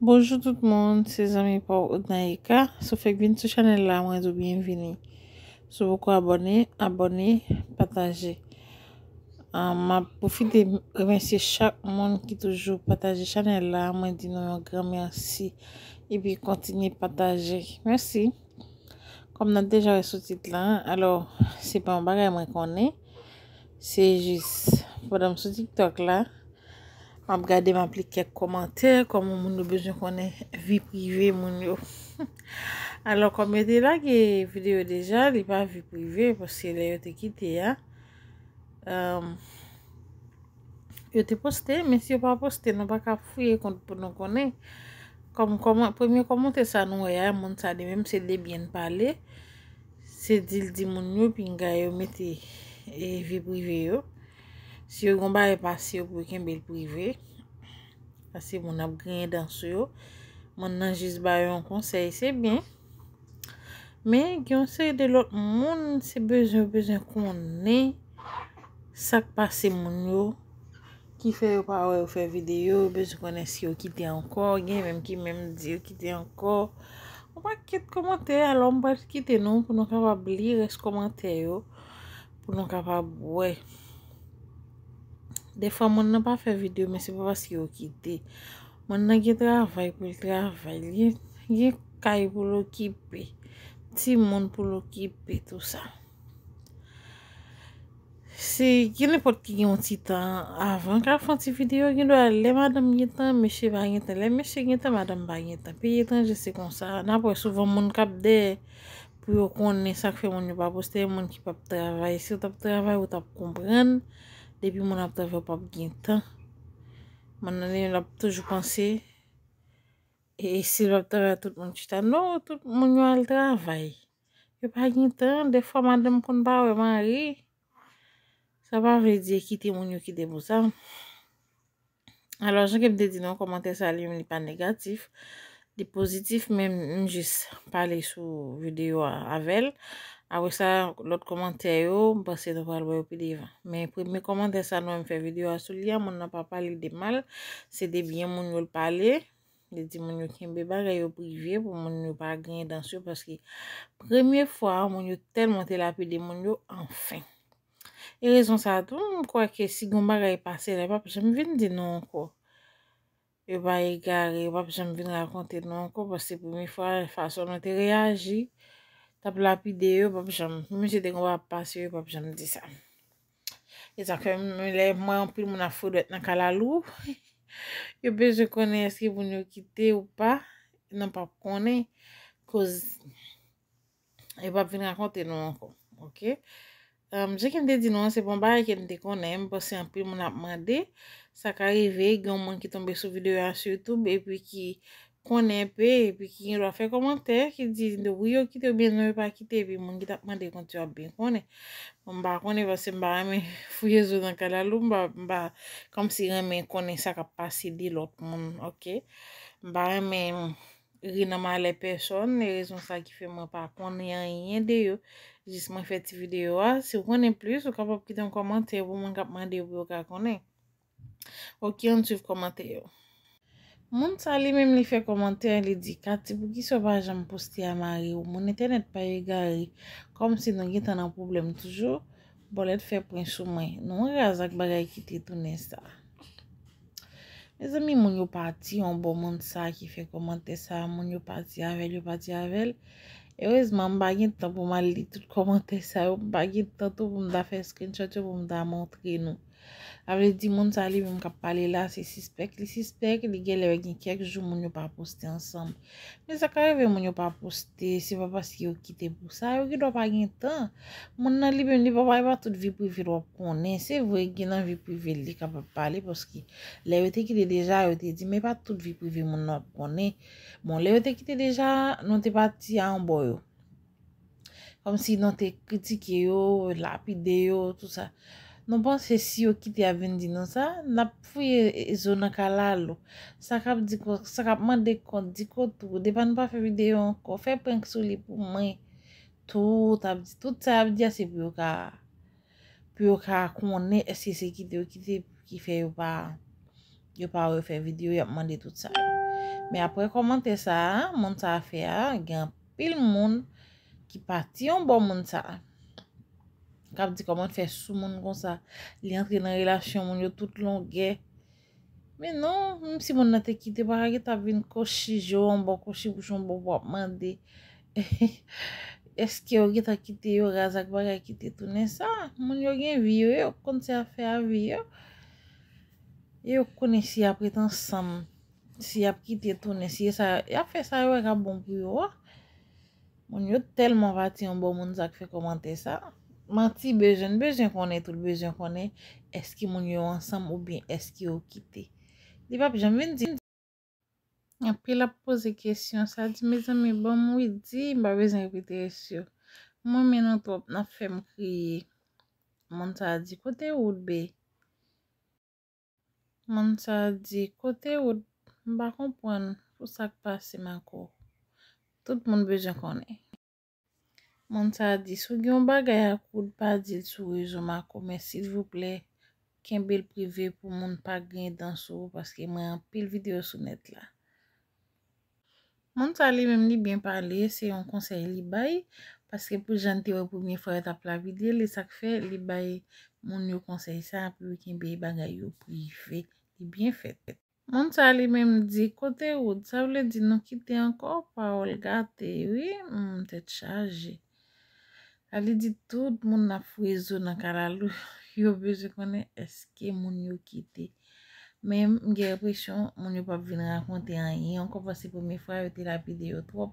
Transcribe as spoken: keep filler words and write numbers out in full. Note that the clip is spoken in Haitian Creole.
Bonjou tout moun, se zanmi pa w Odnaïka. Si w fèk vin sou chanèl la, mwen di w byenvini. Si w poko abòne, abòne, pataje. Ah, m ap pwofite remèsye chak moun ki toujou pataje chanèl la. Mwen di nou yon gran mèsi. Epi kontinye pataje. Mèsi. Kòm n ap deja wè sou tit la, alò, se pa yon bagay mwen konnen. Se jis, pandan m sou TikTok la, m ap gade, m ap li kèk kòmantè, kòman moun yo bezwen konnen vi prive moun yo. Alò, kòm yo te lage videyo deja, li pa vi prive, paske lè yo te kite a, um, yo te poste, men si yo pa poste, nou pa ka fouye kont pou nou konnen. Kòm, kòman, premye kòmantè sa nou wè a, moun sa li menm se Debyen Pale. Se di l di moun yo, pinga yo mete, e, vi prive yo. Si yo gon bagay pase yo pou yo kenbe l prive. Paske moun ap griyen dan sou yo. Moun nan jis ba yo yon konsèy, se byen. Men, gen yon seri de lòt moun, se bezwen, yo bezwen konnen sa k pase moun yo, ki fè yo pa wè yo fè videyo, yo bezwen konnen si yo kite ankò, gen menm ki menm di yo kite ankò. Yon pakèt kòmantè, alò m pral kite nou pou nou kapab li rès kòmantè yo, pou nou kapab wè. Defwa moun nan pa fè videyo, men se pa paske yo kite. Moun nan gen travay pou l travay, li gen kay pou l okipe, timoun pou l okipe, tou sa. Si gen nenpòt ki gen yon ti tan avan, ka fè yon ti videyo, gen dwa lè madanm gen tan, mesye pa gen tan, lè mesye gen tan, madanm pa gen tan. Peyi etranje se konsa. N ap wè souvan moun k ap dèyè pou yo konnen sa k fè moun yo pa poste, moun ki p ap travay. Si w t ap travay, ou t ap konprann. Depi moun ap travay, ou p ap gen tan. Moun nan li, l ap toujou panse, e si l p ap travay, tout moun chita. Non, tout moun yo al travay. Yo pa gen tan. Defwa, madanm konn pa wè mari. Sa pa vle di e kite moun yo kite pou sa. Alò, jan ke m te di nan kòmantè sa, li menm li pa negatif, li pozitif, men m jis pale sou videyo a avè l. Apre sa, lòt kòmantè yo, m panse nou pral wè yo pi devan. Men premye kòmantè sa nou wè m fè videyo a sou li a, moun nan pa pale de mal, se de byen moun yo l pale. Li di moun yo kenbe bagay yo prive pou moun yo pa griyen dan sou yo, paske premye fwa moun yo tèlman te lapide moun yo, anfen. E rezon sa a tou, m kwè ke si gon bagay pase la, yo p ap janm vin di nou ankò. Yo pa egare, yo p ap janm vin rakonte nou ankò, paske premye fwa, fason nou te reyaji, t ap lapide yo, yo p ap janm, menm si te gon bagay ap pase yo, yo p ap janm di sa. E sa k fè m, lè m wè anpil moun ap fè dwèt nan kalalou, yo bezwen konnen èske moun yo kite ou pa, nou p ap konnen, koz yo p ap vin rakonte nou ankò, oke? Em, jan ke m te di nou an, se pa yon bagay ke m te konnen, m panse anpil moun ap mande, sa ka rive, gen yon moun ki tonbe sou videyo a sou YouTube, epi ki konnen enpe, epi ki gen dwa fè kòmantè, ki di, wi, yo kite, oubyen non, yo pa kite, epi moun ki t ap mande kont yo ap byen konnen. Bon, m pa konnen, paske m pa renmen fouye zo nan kalalou, m pa, m pa, kòmsi renmen konnen sa k ap pase de lòt moun, oke? M pa renmen ri nan malè pèsòn, e rezon sa ki fè mwen pa konnen anyen de yo. Jis mwen fè ti videyo a. Si w konnen plis, ou kapab kite yon kòmantè pou moun k ap mande yo pou yo ka konnen. Oke, ann swiv kòmantè yo. Moun sa li menm li fè kòmantè, li di, Katy, poukisa w pa janm poste a mari w? Moun entènèt pa egare. Kòmsi nou gentan nan pwoblèm toujou. Bòlèt fè pwen sou mwen. Nou raz ak bagay ki te tounen sa. Mezanmi, moun yo pati yon bò, moun sa ki fè kòmantè sa, moun yo pati avè l, yo pati avè l. Erezman, m pa gen tan pou m al li tout kòmantè sa yo, m pa gen tan tou pou m ta fè screenshot yo, pou m ta montre nou. Sa vle di, moun sa li menm k ap pale la, se sispèk li sispèk, li genlè gen kèk jou moun yo pa poste ansanm. Men sa ka rive moun yo pa poste, se pa paske yo kite pou sa, yo gen dwa pa gen tan. Moun nan li menm, li pa, pa, pa tout vi prive l w ap konnen. Se vre, gen nan vi prive l, li kapab pale, paske lè yo te kite deja, yo te di, men pa tout vi prive moun nan w ap konnen. Bon, lè yo te kite deja, nou te pati a yon bò yo. Kòmsi nou te kritike yo, lapide yo, tou sa. Nou panse si yo kite ap vin di nou sa, n ap fouye zo nan kalalou. Sa k ap di kont, sa k ap mande kont, di kont tou. Depa nou pa fè videyo ankò, fè prank sou li pou mwen. Tout, ap di, tout sa y ap di a, se pou yo ka, pou yo ka konnen èske se kite yo kite ki fè yo pa, yo pa refè videyo, y ap mande tout sa yo. Men apre kòmantè sa a, moun sa a fè a, gen anpil moun ki pati yon bò moun sa a. K ap di kòman l fè sou moun konsa. Li antre nan relasyon moun yo tout longè. Men non, menm si moun nan te kite, pa ka gentan vin kwochi je w anbò, kwochi bouch w anbò pou w ap mande. Èske yo gentan kite yo raz ak bagay ki te tounen sa? Moun yo gen vi yo, yo konn se afè a vi yo. E yo konnen si y ap ret ansanm, si y ap kite tounen, si e sa, y ap fè sa yo wè k ap bon pou yo a. Moun yo tèlman pati yon bò moun sa k fè kòmantè sa. Manti bezwen, bezwen konnen, tout bezwen konnen èske moun yo ansanm oubyen èske yo kite. Li p ap janm vin di. Anpil ap poze kesyon sa, di, mezanmi, ban m wi di, m pa bezwen repete rès yo. M renmen nou twòp, n ap fè m kriye. Moun sa a di, kote Wood be? Moun sa a di, kote Wood? M pa konprann pou sa k pase Mako. Tout moun bezwen konnen. Moun sa a di, si w gen yon bagay ak Wood, pa di l sou rezo Mako, men silvouplè, kenbe l prive pou moun pa griyen dan sou ou, paske m wè anpil videyo sou nèt la. Moun sa li menm li byen pale, se yon konsèy li bay, paske pou jan n te wè premye fwa yo t ap lapide l, e sa k fè li bay moun yo konsèy sa a pou yo kenbe bagay yo prive. Li byen fèt. Moun sa li menm di, kote Wood? Sa vle di nou kite ankò? Pawòl gate, wi, hmm, tèt chaje. Sa vle di tout moun n ap fouye zo nan kalalou, yo bezwen konnen èske moun yo kite. Men m gen enpresyon moun yo p ap vin rakonte anyen ankò, paske premye fwa yo te lapide yo twòp.